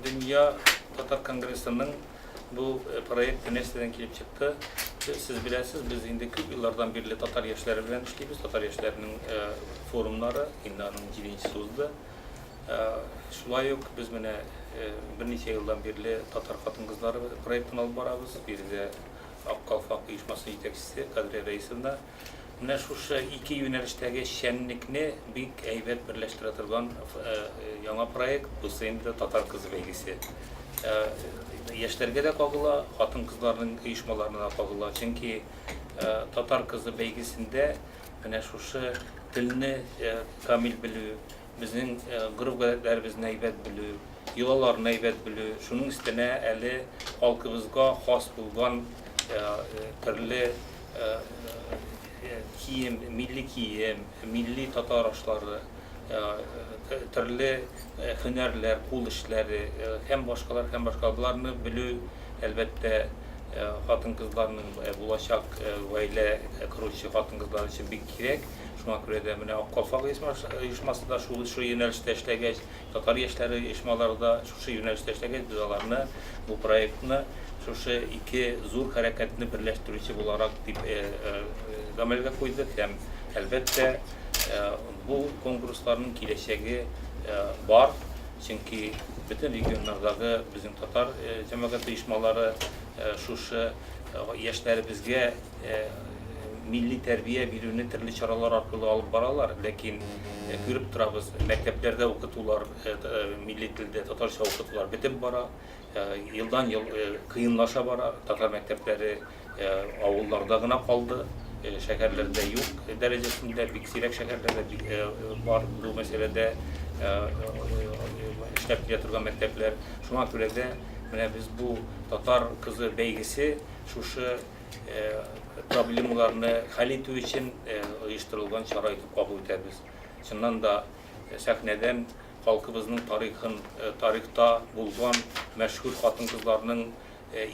Дөнья татар конгрессының бу проекты нәрсәдән килеп чыкты? Сез беләсез, без инде күп еллардан бирле татар яшьләре белән эшлибез. Татар яшьләренең форумнары, инде аның җиденчесе узды. Шулай ук без менә берничә елдан бирле татар хатын-кызлары проектын алып барабыз. Биредә Ак калфак оешмасы җитәкчесе Кадрия Рәисовна. Менә шушы ике юнәлештәге эшчәнлекне бик әйбәт берләштерә торган яңа проект, бусы инде Татар кызы бәйгесе. Яшьләргә дә кагыла, хатын-кызларның оешмаларына да кагыла. Чөнки Татар кызы бәйгесендә менә шушы телне камил белү, безнең гореф-гадәтләребезне әйбәт белү, йолаларны әйбәт белү, шуның өстенә әле халкыбызга хас булган төрле кием, милли кием, милли татар ашлары, төрле һөнәрләр, кул эшләре һәм башкалар, һәм башкалар. Боларны белү, әлбәттә, хатын-кызларның булачак гаилә коручы хатын-кызлар өчен бик кирәк. Шуңа күрә дә менә Ак калфак оешмасы да шул юнәлештә эшләгәч, Татар яшьләре оешмалары да шушы юнәлештә эшләгәч, без аларны, бу проектны шушы ике зур хәрәкәтне берләштерүче буларак дип гамәлгә куйдык һәм, әлбәттә, бу конкурсларның киләчәге бар, чөнки бөтен регионнардагы безнең татар җәмәгать оешмалары шушы яшьләребезгә милли тәрбия бирүне төрле чаралар аркылы алып баралар, ләкин күреп торабыз, мәктәпләрдә укытулар, милли телдә татарча укытулар бетеп бара, елдан-ел кыенлаша бара, татар мәктәпләре авылларда гына калды, шәһәрләрдә юк дәрәҗәсендә, бик сирәк шәһәрләрдә бар бу мәсьәләдә эшләп килә торган мәктәпләр. Шуңа күрә дә менә без бу Татар кызы бәйгесе шушы проблемаларны хәл итү өчен оештырылган чара итеп кабул итәбез. Чыннан да, сәхнәдән халкыбызның тарихын, тарихта булган мәшһүр хатын-кызларның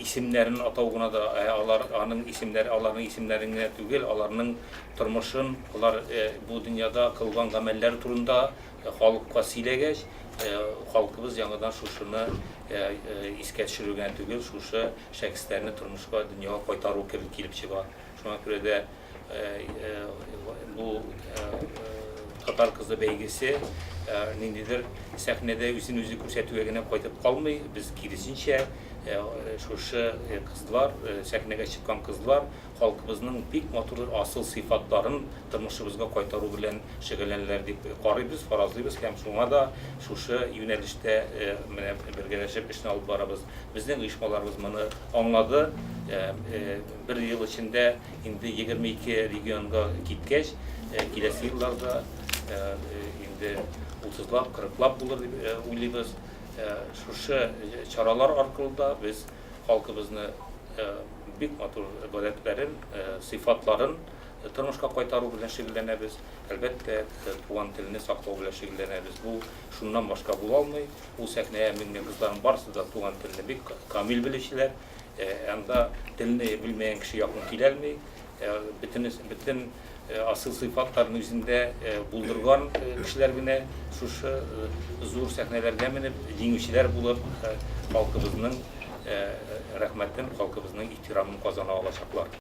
исемнәрен атау гына да, алар аның исемнәре, аларның исемнәрен генә түгел, аларның тормышын, алар бу дөньяда кылган гамәлләре турында халыкка сөйләгәч, халкыбыз яңадан шушыны искә төшерү генә түгел, шушы шәхесләрне тормышка, дөньяга кайтару кебек килеп чыга. Шуңа күрә дә бу Татар кызы бәйгесе ниндидер сәхнәдә үзен үзе күрсәтүгә генә кайтып калмый. Без киресенчә, шушы кызлар, сәхнәгә чыккан кызлар халкыбызның бик матур асыл сыйфатларын тормышыбызга кайтару белән шөгыльләнәләр дип карыйбыз, фаразлыйбыз һәм шуңа да шушы юнәлештә менә бергәләшеп эшне алып барабыз. Безнең оешмаларыбыз моны аңлады. Бер ел эчендә инде 22 регионга киткәч, киләсе елларда инде утызлап, кырыклап булыр дип уйлыйбыз. Шушы чаралар аркылы да без халкыбызны бик матур гадәтләрен, сыйфатларын тормышка кайтару белән шөгыльләнәбез. Әлбәттә, туган телне саклау белән шөгыльләнәбез. Бу шуннан башка була алмый. Ул сәхнәгә менгән кызларның барысы да туган телне бик камил белүчеләр. Анда телне белмәгән кеше якын киләлми. Бөтен бөтен асыл сыйфатларын үзендә булдырган кешеләр генә шушы зур сәхнәләргә менеп, җиңүчеләр булып, халкыбызның рәхмәтен, халкыбызның ихтирамын казана алачаклар.